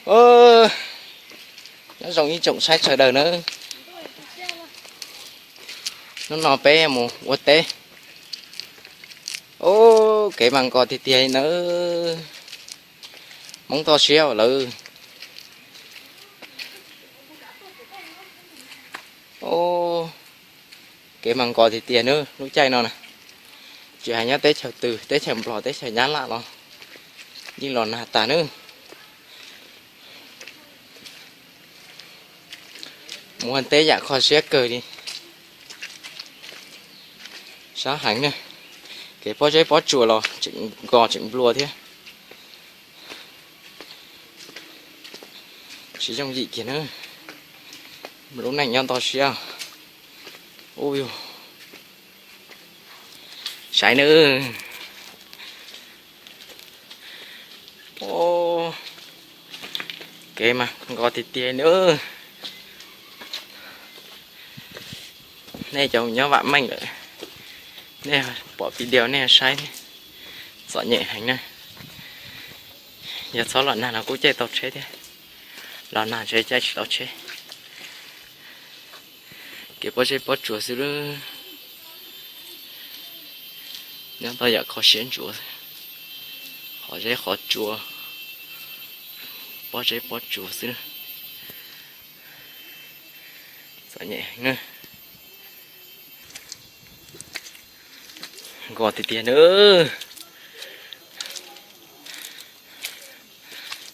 Nyob zoo ib tsoom saib sawv daws nawb. Hnub no peb mus ua teb. Ub, kev mas nkos tiag tiag li nawb. Hmoob toj siab lawm. Ub, kev mas nkos tiag tiag nawb lub caij no na. Tsis hais nyob teb chaws twg, teb chaws Nplog teb chaws Nyab Laj los yeej los nag tas nawb. Mus ua teb yam kho siab kawg li. Sab heev na. Kev pob zeb pob tsuas los tseem nkos tseem nplua thiab. Tsis yooj yim kiag na. Lub neej nyob toj siab. Ub, saib nawb. Kev mas nkos tiag tiag nawb. Nej cov nyob vam meej lawm, nej pom video nej saib, txom nyem heev na. Yog txhob los nag no kuj caij tau tsheb thiab, los nag ntshe caij tsis tau tsheb. Kev pob zeb pob tsuas xwb lawm. Nyob tau yam kho siab ntsuav, qhov zeb qhov tsua, pob zeb pob tsuas xwb. Txom nyem heev na. Nkos tiag tiag na.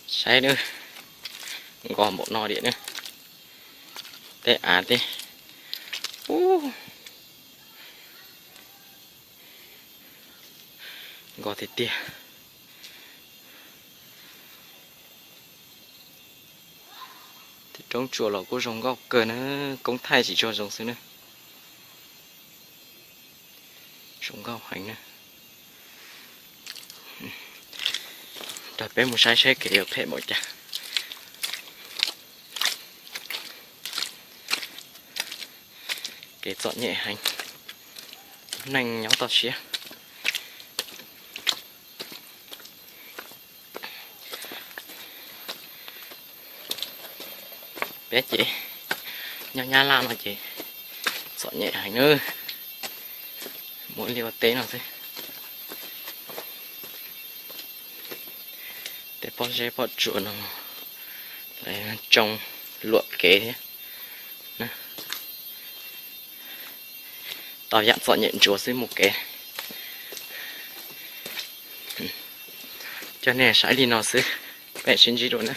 Saib na, nkos npaum no diam na. Tej av tej. Ub, nkos tiag tiag. Tej roob tsua los kuj zoo nkauj kawg na, koob thaij tsis tsuag zoo xwb na. Zoo nkauj heev na. Nrog peb mus saib saib kev yuav phem npaum cas. Kev txom nyem heev, neej nyob toj siab. Peb ces nyob Nyab Laj no ces txom nyem heev na. Mus li ua teb no xwb. Tej pob zeb pob tsuas no lawv tsoo luam kev thiab. Tau yam txom nyem ntsuav xwb mus kev. Coj nej saib li no xwb, peb sib ntsib dua na.